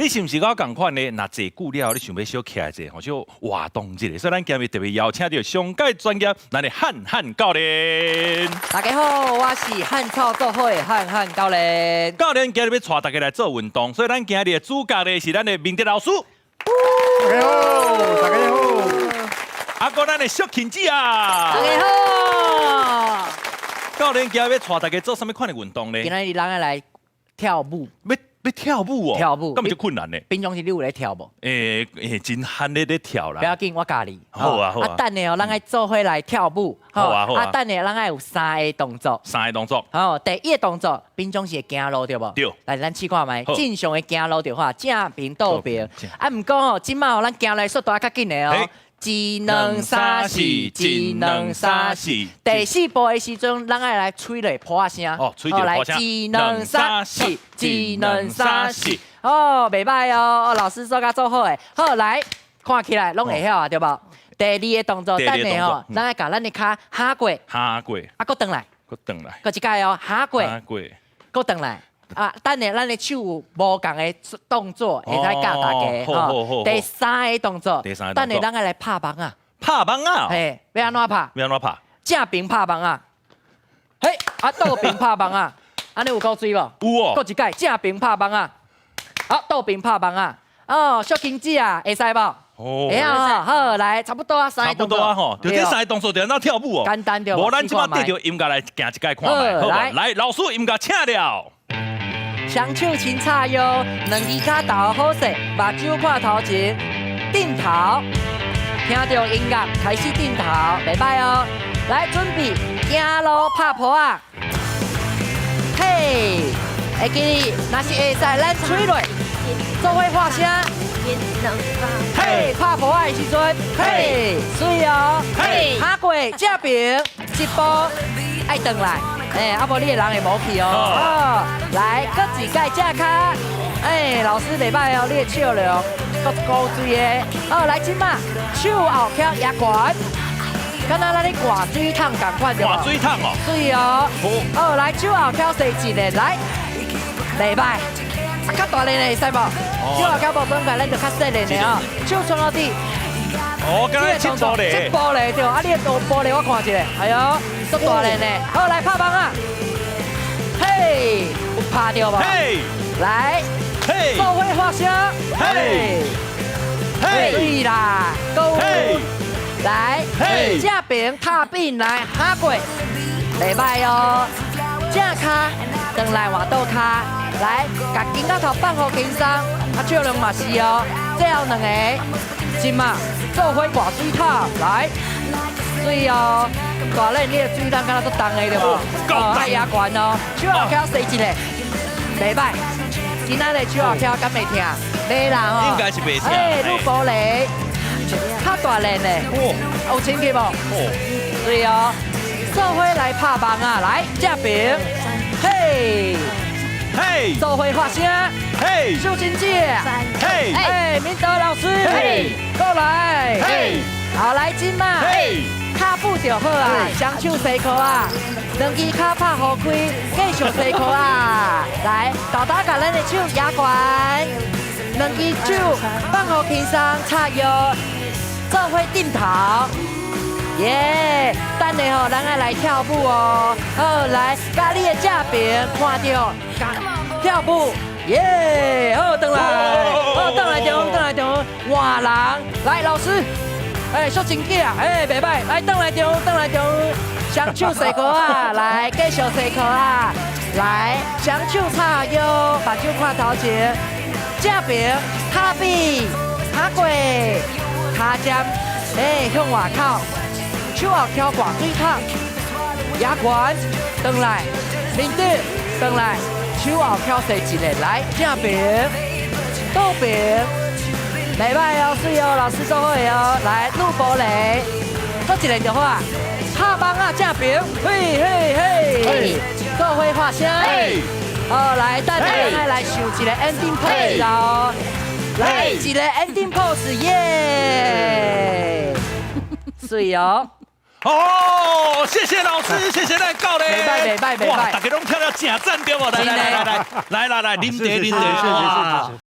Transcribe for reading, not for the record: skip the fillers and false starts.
你是毋是佮我仝款呢？若坐久了，你想欲小徛一下，吼，小活動一下。所以咱今日特別邀請著上蓋專業，咱的漢漢教練。大家好，我是漢草做伙的漢漢教練。教練今日欲帶大家來做運動，所以咱今日的主角呢是咱的明德老師。大家好，大家好。啊，閣咱的淑琴姊啊。大家好。教練今日欲帶大家做啥物款的運動呢？今仔日咱愛來跳舞。欲跳舞哦？跳舞。敢毋足困難呢？平常時你有咧跳無？欸，真罕咧咧跳啦。不要緊，我教你。好啊好啊。啊，等下哦，咱愛做伙來跳舞。好啊好啊。啊，等下咱愛有三个動作。三個動作。好，第一個動作，平常時會行路對無？對。來，咱試看覓。正常的行路就話正平倒平。啊，毋過吼，這擺吼，咱行路速度較緊的哦。一兩三四，一兩三四。第四步的時陣，咱愛來吹咧噗仔聲。哦，吹著噗聲。一兩三四，一兩三四。哦，袂䆀哦，老師做甲足好的。好，來，看起來攏會曉啊，對無？第二个動作，等下吼，咱愛共咱的跤哈過。哈過。啊，閣轉來。閣轉來。閣一擺哦，哈過。哈過。閣轉來。啊，等下咱的手有無仝的動作，會使教大家。吼。第三个動作，第三个動作，等下咱愛來拍網仔。拍網仔？嘿，欲按怎拍？欲按怎拍？正平拍網仔。嘿，啊，倒平拍網仔，按呢有夠媠無？有哦。閣一擺，正平拍網仔。好，倒平拍網仔。哦，淑琴姊啊，會使無？哦，會曉好，來，差不多啊，三個動作。差不多啊，吼，就這三个動作就按怎跳舞哦。簡單對無？無，咱這擺綴著音樂來行一擺看覓，好無？來，老師音樂請了。雙手輕叉腰，兩支跤頭好勢，目睭看頭前，轉頭，聽著音樂開始轉頭，袂䆀哦。來，準備，行路拍噗仔，嘿，會記得，若是會使，咱吹落，做伙喊聲，嘿，拍噗仔的時陣，嘿，媠哦，嘿，哈過正平，一步愛轉來。欸，啊無你的人會無去哦。哦，來，閣一擺正跤。欸，老師袂䆀哦，你的笑容閣古錐的。好，來這擺，手後翹舉懸，敢若咱咧掛水桶仝款對無？掛水桶哦。對哦。好，來手後翹踅一个，來，袂䆀。啊，較大力的會使無？手後翹無轉過，咱就較細力的哦。手穿落底。哦，敢若七步咧。七步咧對，啊，你的步咧我看一下，哎喲，足大力呢。好，來拍網仔。嘿，有拍著無？嘿，來，嘿，做伙喊聲，嘿，嘿，對啦，閣有，來，嘿，正平踏變來哈過，袂䆀哦，正跤轉來換倒跤，來，共肩胛頭放予輕鬆，啊，笑容嘛是哦，最後兩個，這擺做伙掛水桶，來，媠哦。大咧，你的水桶敢若足重的對無？哦，愛舉懸哦，手後翹踅一个，袂䆀。今仔日手後翹敢會疼？袂啦吼。應該是袂疼。哎，愈玻璃，較大力呢。有清氣無？對哦。做伙來拍網仔，來正平，嘿，嘿，做伙喊聲，嘿，秀琴姐，嘿，哎，明德老師，嘿，過來，嘿，好來這擺，嘿。跤步就好啊，雙手踅褲仔，兩支跤拍予開，繼續踅褲仔。來，豆豆共咱的手舉懸，兩支手放予輕鬆，叉腰，做伙轉頭。耶！等下吼，咱愛來跳舞哦。好，來，共你的正平看著，跳舞。耶！好，轉來，好，轉來中，轉來中，換人，來，老師。欸，淑琴姐啊，欸，袂䆀，來，轉來中，轉來中，雙手踅褲仔，來，繼續踅褲仔，來，雙手叉腰，目睭看頭前，正平，跤邊，跤過，跤尖，欸，向外口，手後翹掛水桶，舉懸，轉來，面對，轉來，手後翹踅一个，來，正平，倒平。袂䆀哦，媠哦，老師做好的哦，來，愈玻璃，閣一个就好啊，拍網仔正平，嘿嘿嘿，做伙喊聲，好，來，等下咱來秀一個 ending pose 哦，來一個 ending pose，耶，媠哦。哦，謝謝老師，謝謝咱教練。袂䆀袂䆀袂䆀。哇，大家攏跳了誠讚對無？來來來來來來來，啉茶啉茶，謝謝謝謝謝謝。